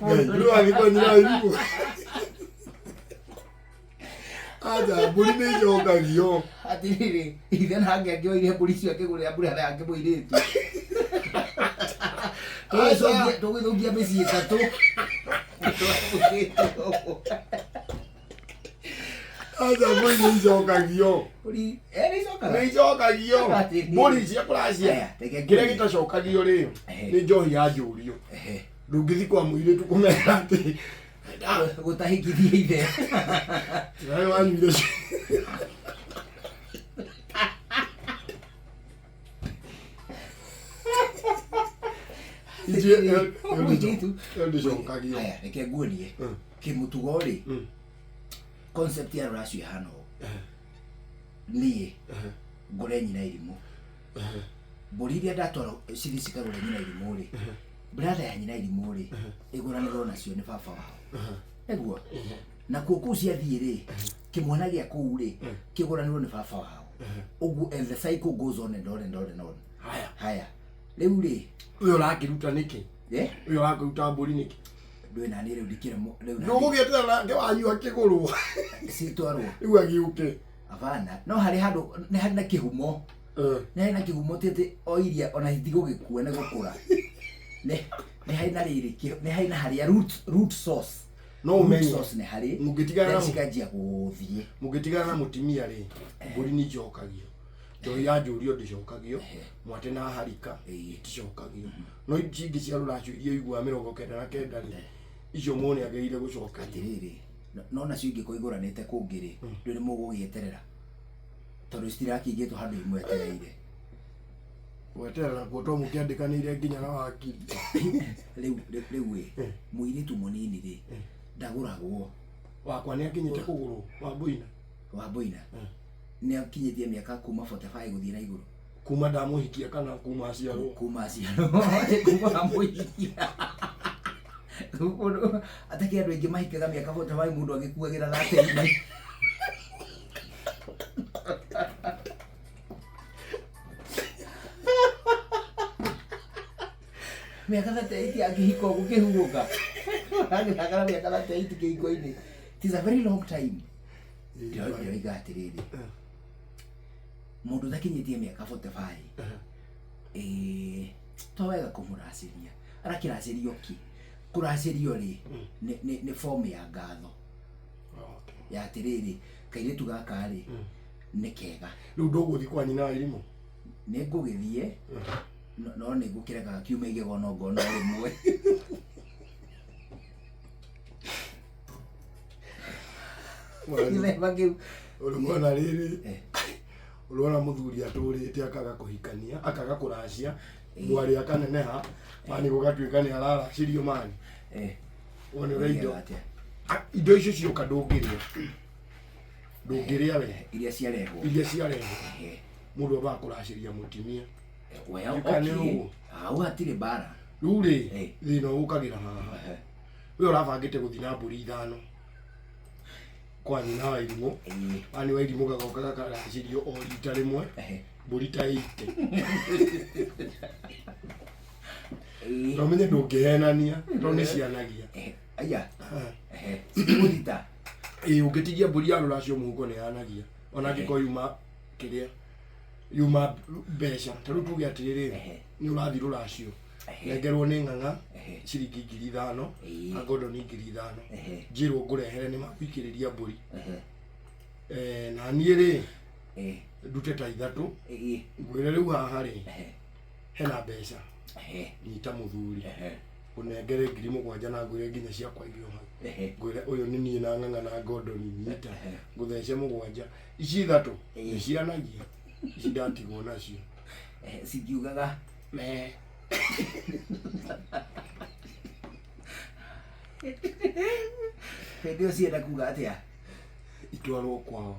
Ngai, ndũrathiĩ kwa nyina wa irimũ. Aca, mbũri nĩ icokagio. Atĩrĩrĩ, ithe nake angĩoire mbũri icio akĩgũrĩra mbũri yake mũirĩtu. Tũgĩthũkia mĩciĩ ĩtatũ. Aca, mbũri nĩ icokagio. Mbũri, eh, nĩ icokaga? Nĩ icokagio. Atĩrĩrĩ. Mbũri cia kũracia. Aya, reke Kĩrĩa ngũrie. gĩtacokagio rĩ, Ehe. nĩ njohi ya njũrio. Ehe. Ndũngĩthiĩ kwa mũirĩtu kũmera atĩ Gũtahikithie ithe. nawe wanyuire Mũirĩtu. Ndĩcokagio. Aya, reke nguonie. Kĩmũtugo rĩ, concept ya rũracio ĩhana ũũ. Niĩ ngũre nyina irimũ. Mbũri iria ndatwara cithi cikagũre nyina irimũ rĩ, brother ya nyina irimũ rĩ, ĩgũranĩrwo nacio nĩ baba wao. Nĩguo? Nakuo kũu ciathiĩ rĩ, kĩmwana gĩa kũu rĩ, kĩgũranĩrwo nĩ baba wao. Ũguo and the cycle goes on and on and on and on. Haya. Haya. Rĩu rĩ, Ũyũ ũrakĩruta nĩkĩ? eh, Ũyũ ũrakĩruta mbũri nĩkĩ? ndũĩ nani rĩu ndikĩrĩ rĩu nani Ndũgũgĩeterera nake wanyu akĩgũrwo. citwarwo. Rĩu agĩũke. Hapana. No harĩ handũ nĩ harĩ na kĩhumo. Nĩ harĩ na kĩhumo ti atĩ o iria ona itigũgĩkua nĩ gũkũra. Nĩ nĩ harĩ na rĩrĩ nĩ harĩ na harĩa root source. No Root ũmenye. source nĩ harĩ. Mũngĩtigana Then cikanjia gũthiĩ. Mũngĩtigana na mũtumia rĩ, mbũri nĩ icokagio. Njohi ya njũrio ndĩcokagio, mwate na harika iticokagio. No ici ingĩ cia rũracio iria ũiguaga 99 rĩ, icio mũndũ nĩ agĩrĩire gũcokerio. Atĩrĩrĩ, no nacio ingĩkorwo igũranĩte kũngĩ rĩ, ndũĩ nĩ mũgũgĩeterera. Tondũ citirakĩigĩtwo handũ imwetereire. Gweterera nakuo to mũkĩandĩkanĩire nginya na wakiri. Rĩu ĩ, mũirĩtu mũnini rĩ, ndagũragwo. Wakwa nĩ akinyĩte kũgũrwo, wa Mbuina. Wa Mbuina? Nĩ akinyĩtie mĩaka kuma 45 gũthiĩ na igũrũ. Kuma ndamũhikia kana kuma aciarwo? Kuma aciarwo. Kuma amũhikia. Atakĩ andũ aingĩ mahikaga mĩaka 45 mũndũ agĩkuagĩra 30-inĩ. Mĩaka 38 akĩhika ũguo kĩhurũka. Agĩthakana mĩaka 38 kĩhiko-inĩ. It is a very long time. Ndĩroiga atĩrĩrĩ, mũndũ ũtakinyĩtie mĩaka 45, eh, to wega kũmũracĩria. Arakĩracĩrio kĩ? Kũracĩrio rĩ, nĩ form ya ngatho. Ya atĩrĩrĩ, kairĩtu gaka rĩ, nĩ kega. Rĩu ndũgũthiĩ kwa nyina wa irimũ? Nĩ ngũgĩthiĩ, no nĩ ngũkĩreka kiume igego no ngona rĩmwe. Gĩthemba kĩu. Ũrĩmona rĩrĩ, ũrona mũthuri atũrĩte akaga kũhikania, akaga kũracia, mwarĩ akaneneha, mani gũgatuĩka nĩ araracirio mani. Wone ũrĩa indo, indo icio cioka ndũngĩrĩa. Ndũngĩrĩa we. Iria ciarehwo. Iria ciarehwo. Mũndũ ambaga kũracĩria mũtumia. Well, Nĩkana okay. ũguo. Hau hatirĩ mbara. Rĩu rĩ, thĩna ũkagĩra haha. We ũrabangĩte gũthiĩ na mbũri ithano kwa nyina wa irimũ. Wani wa irimũ gagoka gakaracĩrio o rita rĩmwe mbũri ta ite. Na ũmenye ndũngĩhenania tondũ nĩ cianagia. Aya. Cikĩgũthita. Ĩĩ, ũngĩtigia mbũri ya rũracio mũhuko nĩ yanagia. Ona angĩkorwo yuma kĩrĩa yuma mbeca. Ta rĩu tuge atĩrĩrĩ, nĩ ũrathiĩ rũracio. Nengerwo nĩ ng'ang'a ciringi 5,000, na ngondoni 5,000. Njĩrwo ngũrehere nĩ magũikĩrĩria mbũri. Na niĩ rĩ, ndute ta ithatũ. Ngwĩre rĩu haha rĩ, hena mbeca. Nyita mũthuri. Ũnengere 7,000 na ngwĩre nginya ciakwa irio hau. Ngwĩre ũyũ nĩ niĩ na ng'ang'a na ngondoni nyita. Ngũthece 7. Ici ithatũ nĩ cianagia. Ici ndatigwo nacio. Cingiugaga mee. Hĩndĩ ĩyo cienda kuga atĩa? Itwarwo kwao.